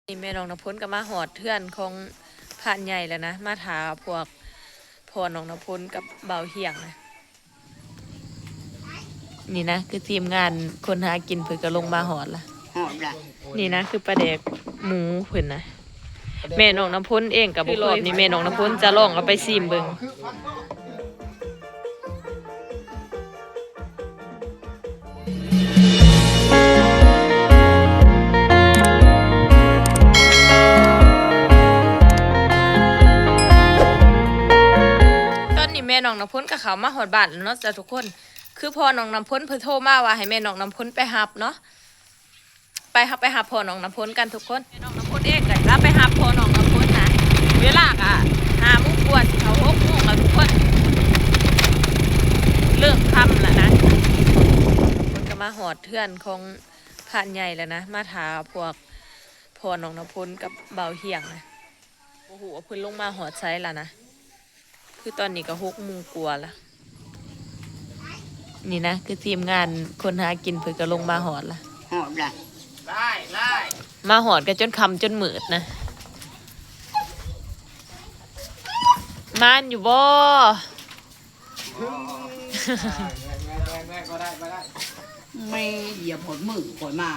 ນີ້ແມ່ນ້ອງນ້ຳຝົນກໍມາຮອດເຮືອນຂອງພານໃຫຍ່ແລ້ວນະ ມາຖ້າພວກພໍ່ນ້ອງນ້ຳຝົນກັບບ່າວຮຽງນະ. ນີ້ນະ ຄືທີມງານຄົນຫາກິນເພິ່ນກໍລົງມາຮອດລະ ຮອດລະ. ນີ້ນະ ຄືປາແດກໝູເພິ່ນນະ ແມ່ນ້ອງນ້ຳຝົນເອງກໍບໍ່ເຄີຍ ນີ້ແມ່ນ້ອງນ້ຳຝົນຈະລອງເອົາໄປຊີມເບິ່ງ. ຕອນນີ້ແມ່ນ້ອງນ້ຳຝົນກໍເຂົ້າມາຮອດບ້ານແລ້ວເນາະ ເຈົ້າທຸກຄົນ. ຄືພໍ່ນ້ອງນ້ຳຝົນເພິ່ນໂທມາວ່າໃຫ້ແມ່ນ້ອງນ້ຳຝົນໄປຮັບເນາະ ໄປ ເຮົາໄປຮັບພໍ່ນ້ອງນ້ຳຝົນກັນທຸກຄົນ. ແມ່ນ້ອງນ້ຳຝົນເອງກໍຈະໄປຮັບພໍ່ນ້ອງນ້ຳຝົນນະ ເວລາກໍຫ້າໂມງກວ່າ ຊິເຂົ້າຫົກໂມງແລ້ວທຸກຄົນ ເລີ່ມຄ່ຳແລ້ວນະ. ເພິ່ນກໍມາຮອດເຮືອນຂອງພານໃຫຍ່ແລ້ວນະ ມາຖ້າພວກພໍ່ນ້ອງນ້ຳຝົນກັບບ່າວຮຽງນະ ບໍ່ຮູ້ວ່າເພິ່ນລົງມາຮອດໃສແລ້ວນະ. ຄືຕອນນີ້ກໍຫົກໂມງກວ່າລະ. ນີ້ນະ ຄືທີມງານຄົນຫາກິນເພິ່ນກໍລົງມາຮອດລະ ຮອດລະ. ມາຮອດກໍຈົນຄ່ຳຈົນມືດນະ. ມານຢູ່ບໍ່? ແມ່ຢຽບຮອດມືຂ້ອຍມາ.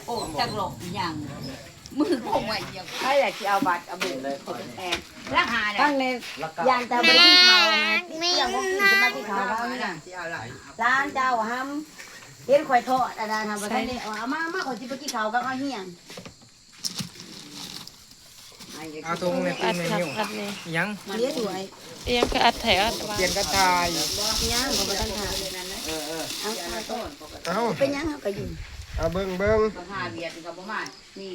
ໂອ້ ຈັກຫຼອກອີຫຍັງ ມືຄງໄວ້ຢຽບ. ໃຜລະຊິເອົາບັດເອົາເບິ່ງ ຂ້ອຍແອບລະຫາ ຟັງແດ່ ຢ້ານເຈົ້າບໍ່ໄດ້ກິນເຂົ້າ ຕຽງບໍ່ກິນ ຊິມາກິນເຂົ້າເຮົານີ້ນະ. ຫຼານເຈົ້າຫຳ ເຫັນຂ້ອຍທອດອັນນັ້ນຫຳ ບໍ່ທັນໄດ້ເອົາມາ ມາ ຂ້ອຍຊິໄປກິນເຂົ້າກັບເອົາຮຽງ. ເອົາຖົງແມ່ ອັດ ຖົງແມ່ ອັດ ອັດແນ່ ຫຍັງ ເຫຼືອຖ້ວຍ ອີຫຍັງຄືອັດແທ້ ອັດວ່າ ປ່ຽນກັນຖ່າຍ ຫຍັງກໍບໍ່ທັນຖ່າຍ. ເອີ ເອີ ເອົາ ເອົາ ເປັນຫຍັງເຮົາກໍຢູ່ ເອົາເບິ່ງ ເບິ່ງ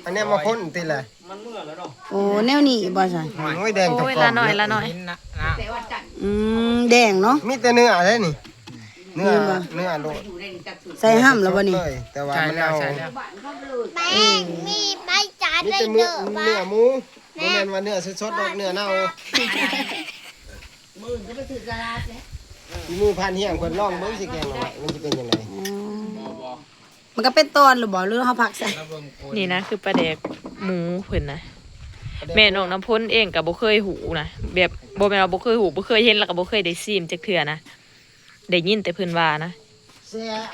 ອັນນີ້ມາຄົນຕິລະ ມັນເມື່ອແລ້ວເນາະ. ໂອ້ ແນວນີ້ບໍ່ຊັ້ນ ໂອ້ຍ ແດງ ໂອ້ຍ ຕະກອມ ລະໜ້ອຍ ລະໜ້ອຍ ອືມ ແດງເນາະ ມີແຕ່ເນື້ອເດ້ນີ້. ເນື້ອ ເນື້ອໂລດ ໃສ່ຫ້ຳແລ້ວບໍ່ນີ້? ແຕ່ວ່າມັນເນົ່າ ໃສ່ແລ້ວ ໃສ່ແລ້ວ ແປ້ງມີໃບຈານ ມີແຕ່ເນື້ອໝູ ບໍ່ແມ່ນວ່າເນື້ອສົດໆດອກ ເນື້ອເນົ່າ. ມື້ອື່ນກໍໄປຊື້ຕະຫຼາດແຫຼະ ມື້ຜ່ານຮຽງເພິ່ນລອງເບິ່ງຊິແກງໜໍ່ໄມ້ມັນຊິເປັນຈັ່ງໃດ. ອືມ ມັນກໍເປັນຕອນຫຼືບໍ່ ຫຼືເຮົາພັກໃສ່? ນີ້ນະ ຄືປາແດກໝູເພິ່ນນະ ແມ່ນ້ອງນ້ຳຝົນເອງກໍບໍ່ເຄີຍຮູ້ນະ ແບບບໍ່ແມ່ນວ່າບໍ່ເຄີຍຮູ້ ບໍ່ເຄີຍເຫັນ ແລ້ວກໍບໍ່ເຄີຍໄດ້ຊີມຈັກເທື່ອນະ. ໄດ້ຍິນແຕ່ເພິ່ນວ່ານະ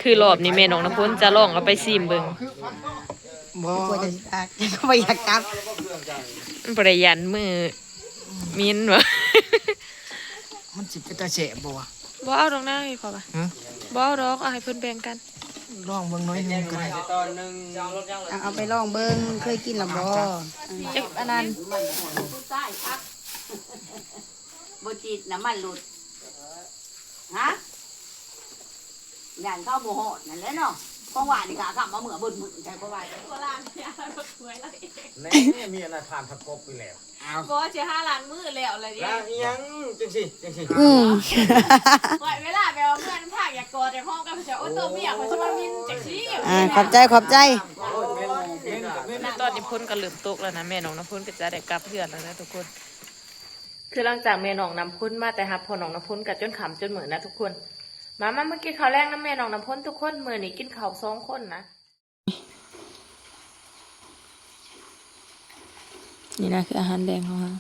ຄືລອບນີ້ແມ່ນ້ອງນ້ຳຝົນຈະລອງເອົາໄປຊີມເບິ່ງ. ບໍ່ ບໍ່ຢາກກັບ ບໍ່ຢາກກັບ ມັນບໍ່ໄດ້ຢ້ານມືໝິ່ນຫວາ? ມັນຊິເປັນຕາແຊບບໍ່ວະ? ບໍ່ເອົາດອກນາ ຂ້ອຍວ່າ ຮະ ບໍ່ເອົາດອກ ເອົາໃຫ້ເພິ່ນແບ່ງກັນ ລອງເບິ່ງໜ້ອຍໜຶ່ງກໍໄດ້. ເອົາ ເອົາໄປລອງເບິ່ງ ເຄີຍກິນລະບໍ່? ຈັກອັນນັ້ນ ບໍ່ຕິດນ້ຳມັນລົດ ຮະ ຢ້ານເຂົາບໍ່ຮອດນັ້ນແຫຼະເນາະ. ເພາະວ່ານີ້ກະເອົາກັບມາເມືອເບິດມື້ ໃຊ່ບໍ່ວ່າ ບໍ່ລ້າງເທື່ອ ລົດຖ້ວຍລະເອງ. ແນ່ ມີອັນນັ້ນ ທ່ານພັກກົບອີກແລ້ວ. ເອົາ ບໍ່ ຊິຫາລ້າງມືແລ້ວລະເດ້. ລ້າງອີຫຍັງ? ຈັ່ງຊີ້ ຈັ່ງຊີ້ ອືມ ຂ້ອຍເວລາແບບວ່າເມືອນພາກຢາກກອດຢາກຫອມກັບເຂົາເຈົ້າ ໂອ້ຍ ໂຕເມຍຂ້ອຍຊິມາມິນຈັ່ງຊີ້. ອ່າ ຂອບໃຈ ຂອບໃຈ. ຕອນນີ້ຝົນກໍເລີ່ມຕົກແລ້ວນະ ແມ່ນ້ອງນ້ຳຝົນກໍຈະໄດ້ກັບເຮືອນແລ້ວນະທຸກຄົນ. ຄືຫຼັງຈາກແມ່ນ້ອງນ້ຳຝົນມາແຕ່ຮັບພໍ່ນ້ອງນ້ຳຝົນກໍຈົນຄ່ຳຈົນມືດນະທຸກຄົນ. ມາ ມາ ມາກິນເຂົ້າແລງນຳແມ່ນ້ອງນ້ຳຝົນທຸກຄົນ ມື້ນີ້ກິນເຂົ້າສອງຄົນນະ. ນີ້ນະ ຄືອາຫານແລງຂອງເຮົາ.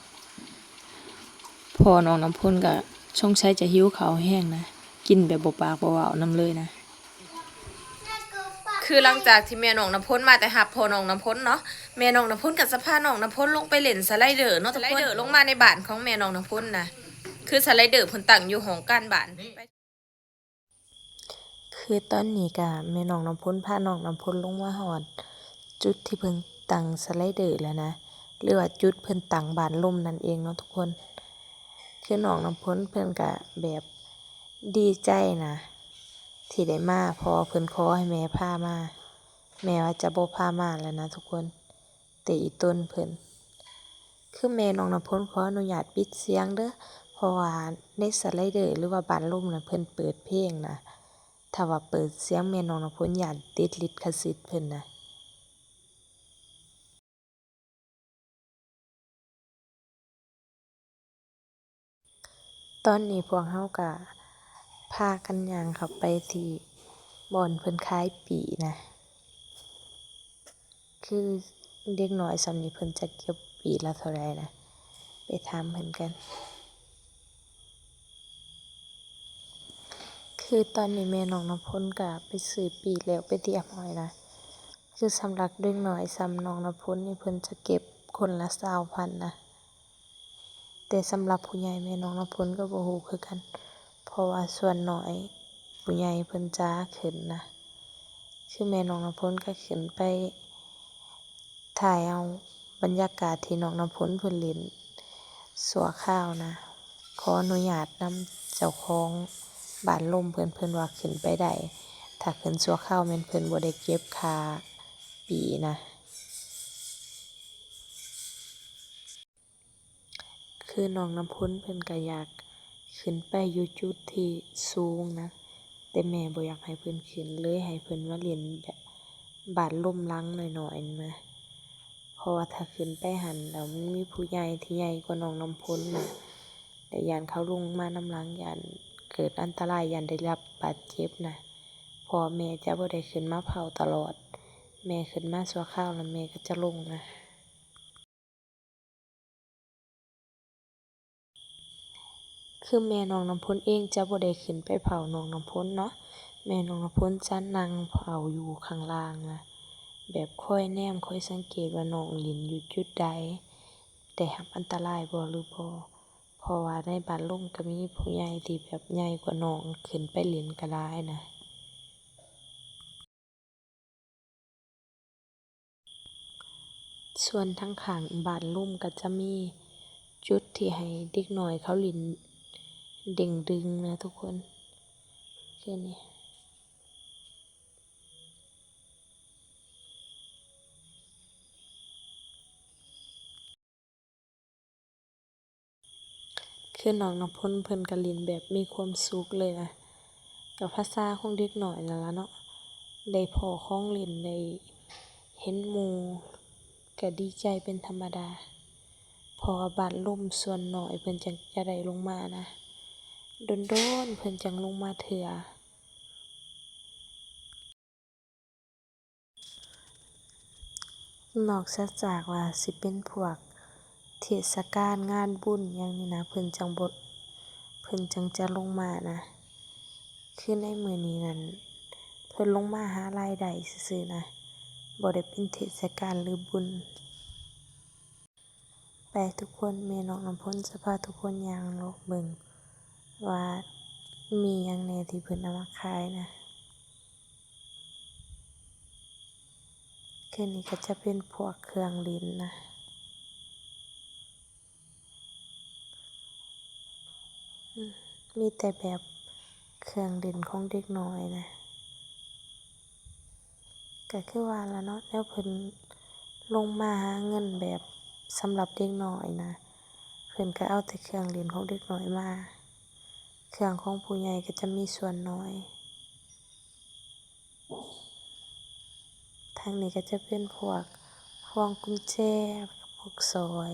ພໍ່ນ້ອງນ້ຳຝົນກໍສົງໄສຈະຫິວເຂົ້າແຮງນະ ກິນແບບບໍ່ປາກບໍ່ເວົ້ານຳເລີຍນະ. ຄືຫຼັງຈາກທີ່ແມ່ນ້ອງນ້ຳຝົນມາແຕ່ຮັບພໍ່ນ້ອງນ້ຳຝົນເນາະ ແມ່ນ້ອງນ້ຳຝົນກໍຈະພານ້ອງນ້ຳຝົນລົງໄປຫຼິ້ນສະໄລເດີເນາະທຸກຄົນ. ສະໄລເດີລົງມາໃນບ້ານຂອງແມ່ນ້ອງນ້ຳຝົນນະ ຄືສະໄລເດີເພິ່ນຕັ້ງຢູ່ຫ້ອງການບ້ານ. ຄືຕອນນີ້ກະແມ່ນ້ອງນ້ຳຝົນພານ້ອງນ້ຳຝົນລົງມາຮອດຈຸດທີ່ເພິ່ນຕັ້ງສະໄລເດີແລ້ວນະ ຫຼືວ່າຈຸດເພິ່ນຕັ້ງບານລົມນັ້ນເອງເນາະທຸກຄົນ. ຄືນ້ອງນ້ຳຝົນເພິ່ນກະແບບດີໃຈນະ ທີ່ໄດ້ມາ ເພາະວ່າເພິ່ນຂໍໃຫ້ແມ່ພາມາ ແມ່ວ່າຈະບໍ່ພາມາແລ້ວນະທຸກຄົນ. ແຕ່ອີ່ຕົນເພິ່ນ ຄືແມ່ນ້ອງນ້ຳຝົນຂໍອະນຸຍາດປິດສຽງເດີ້ ເພາະວ່າໃນສະໄລເດີ ຫຼືວ່າບານລົມນະ ເພິ່ນເປີດເພງນະ ຖ້າວ່າເປີດສຽງແມ່ນ້ອງນ້ຳຝົນຢ້ານຕິດລິດຂະສິດເພິ່ນນະ. ຕອນນີ້ພວກເຮົາກະພາກັນຍ່າງເຂົ້າໄປທີ່ບ່ອນເພິ່ນຂາຍປີ້ນະ ຄື ເດັກນ້ອຍຊ່ຳນີ້ເພິ່ນຈະເກັບປີລະເທົ່າໃດນະ? ໄປຖາມເພິ່ນກັນ. ຄືຕອນນີ້ແມ່ນ້ອງນ້ຳຝົນກະໄປຊື້ປີ້ແລ້ວໄປຕຽມໄວ້ນະ. ຄືສຳລັບເດັກນ້ອຍຊ່ຳນ້ອງນ້ຳຝົນນີ້ ເພິ່ນຈະເກັບຄົນລະຊາວພັນນະ. ແຕ່ສຳລັບຜູ້ໃຫຍ່ແມ່ນ້ອງນ້ຳຝົນກໍບໍ່ຮູ້ຄືກັນ ເພາະວ່າສ່ວນໜ້ອຍຜູ້ໃຫຍ່ເພິ່ນຈະຂຶ້ນນະ. ຄືແມ່ນ້ອງນ້ຳຝົນກໍຂຶ້ນໄປຖ່າຍເອົາບັນຍາກາດທີ່ນ້ອງນ້ຳຝົນເພິ່ນຫຼິ້ນຊົ່ວຄາວນະ. ຂໍອະນຸຍາດນຳເຈົ້າຂອງບ້ານລົມເພິ່ນ ເພິ່ນວ່າຂຶ້ນໄປໄດ້ ຖ້າຂຶ້ນຊົ່ວຄາວແມ່ນເພິ່ນບໍ່ໄດ້ເກັບຄ່າປີ້ນະ. ຄືນ້ອງນ້ຳຝົນເພິ່ນກໍຢາກຂຶ້ນໄປຢູ່ຈຸດທີ່ສູງນະ, ແຕ່ແມ່ບໍ່ຢາກໃຫ້ເພິ່ນຂຶ້ນ ເລີຍໃຫ້ເພິ່ນມາຫຼິ້ນແບບບາດລົມຫຼັງໜ້ອຍໆນະ. ເພາະວ່າຖ້າຂຶ້ນໄປຫັ້ນແລ້ວ ມັນມີຜູ້ໃຫຍ່ທີ່ໃຫຍ່ກວ່ານ້ອງນ້ຳຝົນນະ, ແລ້ວຢ້ານເຂົາລົງມານຳຫຼັງ ຢ້ານເກີດອັນຕະລາຍ ຢ້ານໄດ້ຮັບບາດເຈັບນະ. ເພາະວ່າແມ່ຈະບໍ່ໄດ້ຂຶ້ນມາເຝົ້າຕະຫຼອດ, ແມ່ຂຶ້ນມາຊົ່ວຄາວ ແລ້ວແມ່ກໍຈະລົງນະ. ຄືແມ່ນ້ອງນ້ຳຝົນເອງຈະບໍ່ໄດ້ຂຶ້ນໄປເຝົ້ານ້ອງນ້ຳຝົນເນາະ, ແມ່ນ້ອງນ້ຳຝົນຈະນັ່ງເຝົ້າຢູ່ຂ້າງລ່າງນະ, ແບບຄອຍແນມ ຄອຍສັງເກດວ່ານ້ອງຫຼິ້ນຢູ່ຈຸດໃດ, ໄດ້ຮັບອັນຕະລາຍບໍ່ຫຼືບໍ່, ເພາະວ່າໃນບາດລົມກໍມີຜູ້ໃຫຍ່ທີ່ແບບໃຫຍ່ກວ່ານ້ອງຂຶ້ນໄປຫຼິ້ນກໍຫຼາຍນະ. ສ່ວນທາງຂ້າງບາດລົມກໍຈະມີຈຸດທີ່ໃຫ້ເດັກນ້ອຍເຂົາຫຼິ້ນເດ້ງດຶງນະທຸກຄົນ, ຄືນີ້. ຄືນ້ອງນ້ຳຝົນເພິ່ນກໍຫຼິ້ນແບບມີຄວາມສຸກເລີຍນະ, ກໍພາສາຂອງເດັກນ້ອຍນັ້ນລະເນາະ, ໄດ້ພໍ້ຂອງຫຼິ້ນ ໄດ້ເຫັນໝູ່ ກໍດີໃຈເປັນທຳມະດາ, ເພາະວ່າບາດລົມສ່ວນໜ້ອຍເພິ່ນຈັ່ງຈະໄດ້ລົງມານະ, ດົນໆເພິ່ນຈັ່ງລົງມາເທື່ອ. ນອກເສຍຈາກວ່າຊິເປັນພວກເທດສະການງານບຸນຫຍັງນີ້ນະ ເພິ່ນຈັ່ງບໍ່ ເພິ່ນຈັ່ງຈະລົງມານະ. ຄືໃນມື້ນີ້ນັ້ນ ເພິ່ນລົງມາຫາລາຍໄດ້ຊື່ໆນະ, ບໍ່ໄດ້ເປັນເທດສະການຫຼືບຸນ. ໄປທຸກຄົນ, ແມ່ນ້ອງນ້ຳຝົນຈະພາທຸກຄົນຍ່າງເລາະເບິ່ງວ່າມີຫຍັງແດ່ທີ່ເພິ່ນເອົາມາຂາຍນະ. ຄືນີ້ກໍຈະເປັນພວກເຄື່ອງຫຼິ້ນນະ, ມີແຕ່ແບບເຄື່ອງຫຼິ້ນຂອງເດັກນ້ອຍນະ. ກໍຄືວ່າລະເນາະ, ແນວເພິ່ນລົງມາຫາເງິນແບບສຳລັບເດັກນ້ອຍນະ, ເພິ່ນກໍເອົາແຕ່ເຄື່ອງຫຼິ້ນຂອງເດັກນ້ອຍມາ, ເຄື່ອງຂອງຜູ້ໃຫຍ່ກໍຈະມີສ່ວນໜ້ອຍ. ທາງນີ້ກໍຈະເປັນພວກພວງກຸນແຈ, ພວກສ້ອຍ,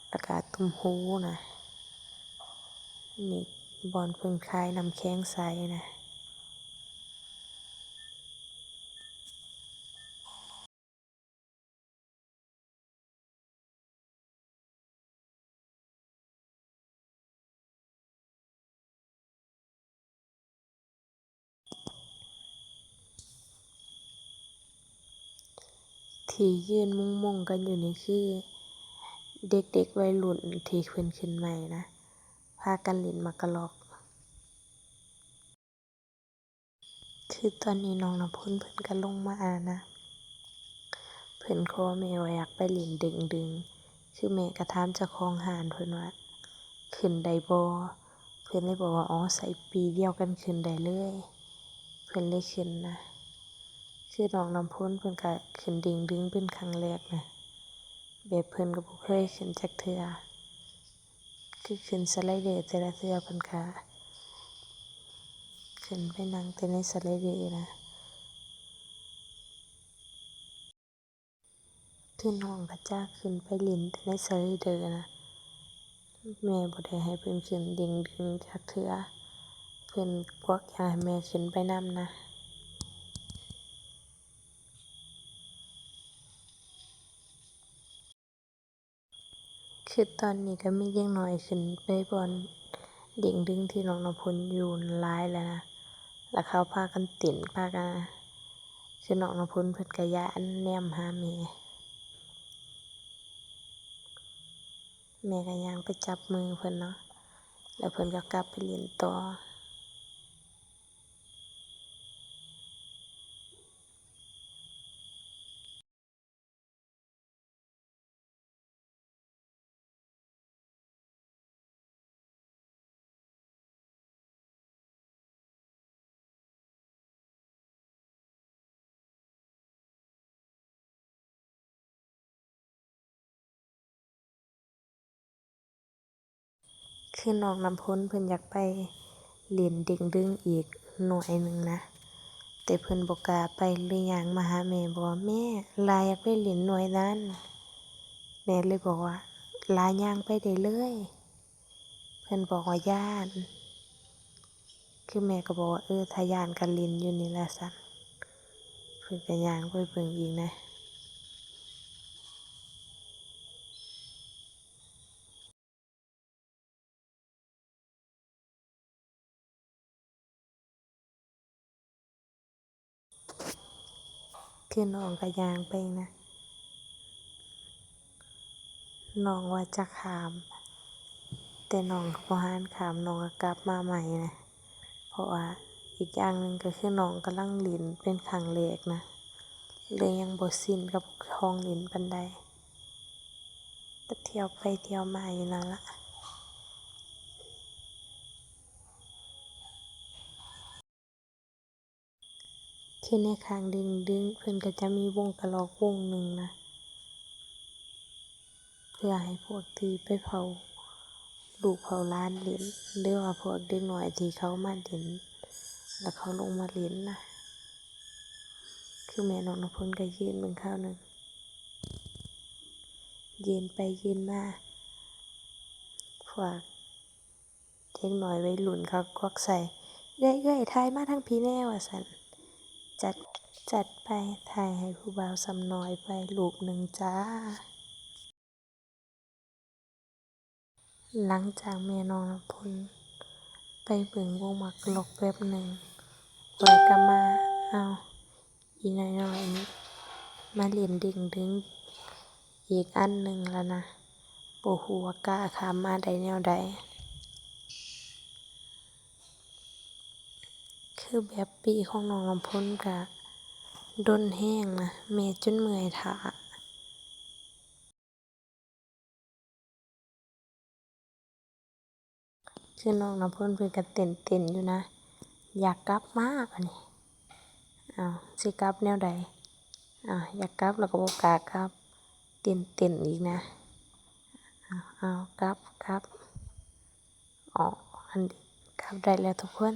ແລ້ວກໍຕຸ້ມຫູນະ. ນີ້ບ່ອນເພິ່ນຂາຍນ້ຳແຂງໃສນະ. ທີ່ຢືນມຸງໆກັນຢູ່ນີ້ຄືເດັກໆໄວລຸ້ນທີ່ເພິ່ນຂຶ້ນໃໝ່ນະ, ພາກັນຫຼິ້ນໝາກກະລອກ. ຄືຕອນນີ້ນ້ອງນ້ຳຝົນເພິ່ນກໍລົງມານະ, ເພິ່ນຂໍແມ່ວ່າຢາກໄປຫຼິ້ນເດ້ງດຶງ, ຄືແມ່ກໍຖາມເຈົ້າຂອງຮ້ານເພິ່ນວ່າຂຶ້ນໄດ້ບໍ່, ເພິ່ນເລີຍບອກວ່າ ອໍ ໃສ່ປີ້ດຽວກັນຂຶ້ນໄດ້ເລີຍ, ເພິ່ນເລີຍຂຶ້ນນະ. ຄືນ້ອງນ້ຳຝົນເພິ່ນກໍຂຶ້ນເດ້ງດຶງເປັນຄັ້ງແລກນະ, ແບບເພິ່ນກໍບໍ່ເຄີຍຂຶ້ນຈັກເທື່ອ. ຄືຂຶ້ນສະໄລເດີແຕ່ລະເທື່ອເພິ່ນກະຂຶ້ນໄປນັ່ງແຕ່ໃນສະໄລເດີນະ, ຄືນ້ອງກະຈະຂຶ້ນໄປຫຼິ້ນແຕ່ໃນສະໄລເດີນະ, ແມ່ບໍ່ໄດ້ໃຫ້ເພິ່ນຂຶ້ນເດ້ງດຶງຈັກເທື່ອ, ເພິ່ນກວັກຢາກໃຫ້ແມ່ຂຶ້ນໄປນຳນະ. ຄືຕອນນີ້ກໍມີເດັກນ້ອຍຂຶ້ນໄປບ່ອນເດັງດຶງທີ່ນ້ອງນ້ຳຝົນຢູ່ຫຼາຍແລ້ວນະ ແລ້ວເຂົາພາກັນເຕັ້ນ ພາກັນ ຄືນ້ອງນ້ຳຝົນເພິ່ນກໍຢ້ານແນມຫາແມ່ ແມ່ກໍຍ່າງໄປຈັບມືເພິ່ນເນາະ ແລ້ວເພິ່ນກໍກັບໄປຫຼິ້ນຕໍ່. ຄືນ້ອງນ້ຳຝົນເພິ່ນຢາກໄປຫຼິ້ນເດັງດຶງອີກໜ່ວຍໜຶ່ງນະ ແຕ່ເພິ່ນບໍ່ກ້າໄປ ເລີຍຍ່າງມາຫາແມ່ ບອກວ່າ ແມ່ ຫຼ້າຢາກໄປຫຼິ້ນໜ່ວຍນັ້ນ. ແມ່ເລີຍບອກວ່າ ຫຼ້າຍ່າງໄປໄດ້ເລີຍ. ເພິ່ນບອກວ່າຢ້ານ ຄືແມ່ກໍບອກວ່າ ເອີ ຖ້າຢ້ານກໍຫຼິ້ນຢູ່ນີ້ລະຊັ້ນ. ເພິ່ນກໍຍ່າງໄປເບິ່ງອີກນະ. ຄືນ້ອງກໍຍ່າງໄປນະ ນ້ອງວ່າຈະຂ້າມ ແຕ່ນ້ອງກໍບໍ່ຫານຂ້າມ ນ້ອງກໍກັບມາໃໝ່ນະ. ເພາະວ່າອີກຢ່າງໜຶ່ງກໍຄືນ້ອງກຳລັງຫຼິ້ນເປັນຄັ້ງແລກນະ ເລີຍຍັງບໍ່ຊິນກັບຂອງຫຼິ້ນປານໃດ ກໍທ່ຽວໄປທ່ຽວມາຢູ່ນັ້ນລະ. ຄືໃນຂ້າງດຶງໆ ເພິ່ນກໍຈະມີວົງກະລອກວົງໜຶ່ງນະ ເພື່ອໃຫ້ພວກທີ່ໄປເຝົ້າລູກເຝົ້າຫຼານຫຼິ້ນ ຫຼືວ່າພວກເດັກນ້ອຍທີ່ເຂົາມາຫຼິ້ນ ແລ້ວເຂົາລົງມາຫຼິ້ນນະ. ຄືແມ່ນ້ອງນ້ຳຝົນກໍຢືນເບິ່ງຄາວໜຶ່ງ ຢືນໄປຢືນມາ ພວກ ເດັກນ້ອຍໄວລຸ້ນເຂົາກວັກໃສ່ ເອື້ອຍໆ ຖ່າຍມາທາງພີ້ແດ່ ວ່າຊັ້ນ. ຈັດ ຈັດໄປ ຖ່າຍໃຫ້ຜູ້ບ່າວສ່ຳນ້ອຍໄປຮູບໜຶ່ງຈ້າ. ຫຼັງຈາກແມ່ນ້ອງນ້ຳຝົນໄປເບິ່ງວົງໝາກລັອກແປັບໜຶ່ງ ເພິ່ນກໍມາ ເອົ້າ ອີນ້ອຍໆ ນີ້ມາຫຼິ້ນເດັງດຶງອີກອັນໜຶ່ງລະນະ ບໍ່ຮູ້ວ່າກ້າຂ້າມມາໄດ້ແນວໃດ. ຄືແບບປີ້ຂອງນ້ອງນ້ຳຝົນກະດົນແຮງນະ ແມ່ຈົນເມື່ອຍຖ້າ. ຄືນ້ອງນ້ຳຝົນເພິ່ນກໍເຕັ້ນໆຢູ່ນະ ຢາກກັບມາບາດນີ້ ອ້າວ ຊິກັບແນວໃດ? ອ້າວ ຢາກກັບແລ້ວກໍບໍ່ກ້າກັບ ເຕັ້ນໆອີກນະ ອ້າວ ກັບ ກັບ ອໍ ອັນນີ້ກັບໄດ້ແລ້ວທຸກຄົນ.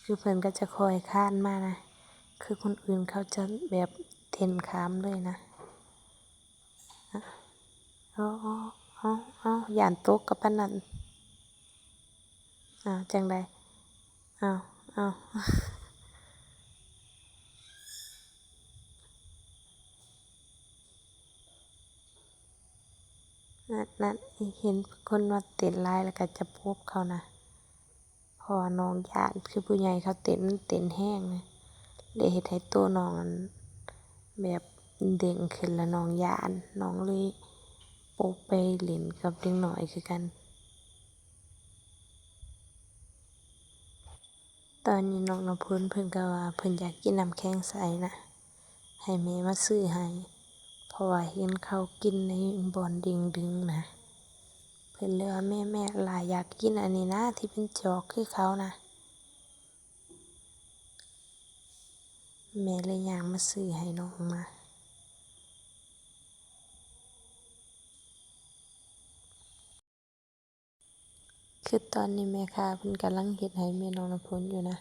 ຄືເພິ່ນກໍຈະຄ່ອຍຄານມານະ ຄືຄົນອື່ນເຂົາຈະແບບເຕັ້ນຂ້າມເລີຍນະ. ເອົາ ເອົາ ເອົາ ຢ້ານຕົກກໍປານນັ້ນ. ອ້າວ ຈັ່ງໃດ? ອ້າວ ອ້າວ. ນັ້ນ ນັ້ນ ເຫັນຄົນມາເຕັ້ນຫຼາຍແລ້ວກໍຈະປົບເຂົານະ ເພາະວ່ານ້ອງຢ້ານ ຄືຜູ້ໃຫຍ່ເຂົາເຕັ້ນ ມັນເຕັ້ນແຮງນະ ເລີຍເຮັດໃຫ້ໂຕນ້ອງນັ້ນແບບເດ້ງຂຶ້ນ ແລ້ວນ້ອງຢ້ານ ນ້ອງເລີຍປົບໄປຫຼິ້ນກັບເດັກນ້ອຍຄືກັນ. ຕອນນີ້ນ້ອງນ້ຳຝົນເພິ່ນກໍວ່າເພິ່ນຢາກກິນນ້ຳແຂງໃສນະ ໃຫ້ແມ່ມາຊື້ໃຫ້ ເພາະວ່າເຫັນເຂົາກິນໃນບ່ອນເດັງດຶງນະ ເພິ່ນເລີຍວ່າ ແມ່ ແມ່ ຫຼ້າຢາກກິນອັນນີ້ນະ ທີ່ເປັນຈອກຄືເຂົານະ ແມ່ເລີຍຍ່າງມາຊື້ໃຫ້ນ້ອງມາ. ຄືຕອນນີ້ແມ່ຄ້າເພິ່ນກຳລັງເຮັດໃຫ້ແມ່ນ້ອງນ້ຳຝົນຢູ່ນະ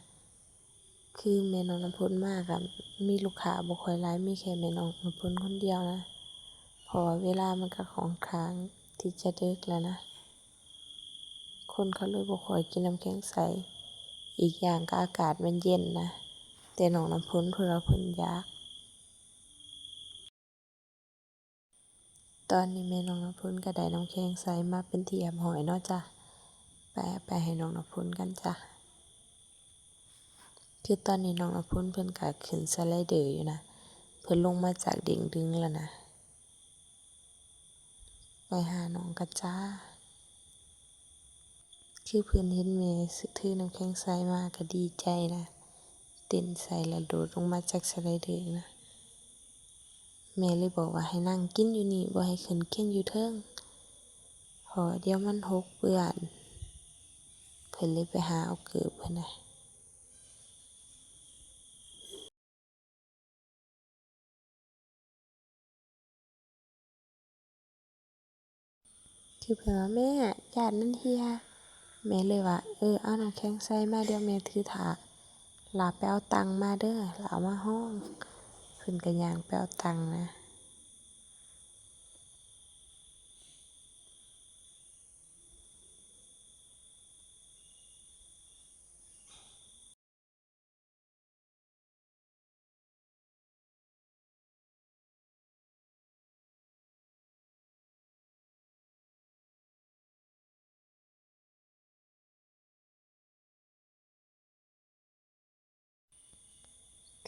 ຄືແມ່ນ້ອງນ້ຳຝົນມາກໍມີລູກຄ້າບໍ່ຄ່ອຍຫຼາຍ ມີແຄ່ແມ່ນ້ອງນ້ຳຝົນຄົນດຽວນະ ເພາະວ່າເວລາມັນກໍຂ້ອນຂ້າງທີ່ຈະເດິກແລ້ວນະ ຄົນເຂົາເລີຍບໍ່ຄ່ອຍກິນນ້ຳແຂງໃສ ອີກຢ່າງກໍອາກາດມັນເຢັນນະ ແຕ່ນ້ອງນ້ຳຝົນເພິ່ນວ່າເພິ່ນຢາກ. ຕອນນີ້ແມ່ນ້ອງນ້ຳຝົນກໍໄດ້ນ້ຳແຂງໃສມາເປັນທີ່ຮຽບຮ້ອຍເນາະຈ້າ. ໄປ ໄປໃຫ້ນ້ອງນ້ຳຝົນກັນຈ້າ. ຄືຕອນນີ້ນ້ອງນ້ຳຝົນເພິ່ນກໍຂຶ້ນສະໄລເດີຢູ່ນະ, ເພິ່ນລົງມາຈາກເດັ່ງດຶງແລ້ວນະ. ໄປຫານ້ອງກັນຈ້າ. ຄືເພິ່ນເຫັນແມ່ຖືນ້ຳແຂງໃສມາກໍດີໃຈນະ, ເຕັ້ນໃສ່ແລ້ວໂດດລົງມາຈາກສະໄລເດີນະ. ແມ່ເລີຍບອກວ່າໃຫ້ນັ່ງກິນຢູ່ນີ້, ບໍ່ໃຫ້ຂຶ້ນກິນຢູ່ເທິງ, ເພາະວ່າດຽວມັນຫົກເປື້ອນ. ເພິ່ນເລີຍໄປຫາເອົາເກີບເພິ່ນນະ. ຄືເພິ່ນວ່າ ແມ່ ຢ້ານມັນເຫ່ຍ. ແມ່ເລີຍວ່າ ເອີ ເອົານ້ຳແຂງໃສມາ, ດຽວແມ່ຖືຖ້າ. ລາໄປເອົາຕັ່ງມາເດີ, ລາເອົາມາຮອງ. ເພິ່ນກໍຍ່າງໄປເອົາຕັ່ງນະ.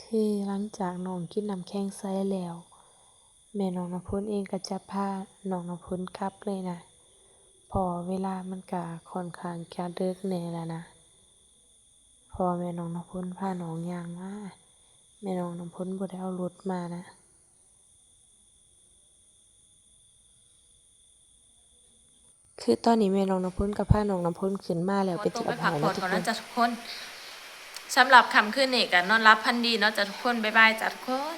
ຄືຫຼັງຈາກນ້ອງກິນນ້ຳແຂງໃສແລ້ວ, ແມ່ນ້ອງນ້ຳຝົນເອງກໍຈະພານ້ອງນ້ຳຝົນກັບເລີຍນະ, ເພາະເວລາມັນກະຂ້ອນຂ້າງຈະເດິກແດ່ແລ້ວນະ. ເພາະວ່າແມ່ນ້ອງນ້ຳຝົນພານ້ອງຍ່າງມາ, ແມ່ນ້ອງນ້ຳຝົນບໍ່ໄດ້ເອົາລົດມານະ. ຄືຕອນນີ້ແມ່ນ້ອງນ້ຳຝົນກໍພານ້ອງນ້ຳຝົນຂຶ້ນມາແລ້ວເປັນທີ່ຮຽບຮ້ອຍແລ້ວທຸກຄົນ. ຂໍຕົວໄປພັກຜ່ອນກ່ອນນະຈ້າທຸກຄົນ. ສຳລັບຄ່ຳຄືນນີ້ກໍນອນຫຼັບຝັນດີເນາະຈ້າທຸກຄົນ. ບາຍບາຍຈ້າທຸກຄົນ.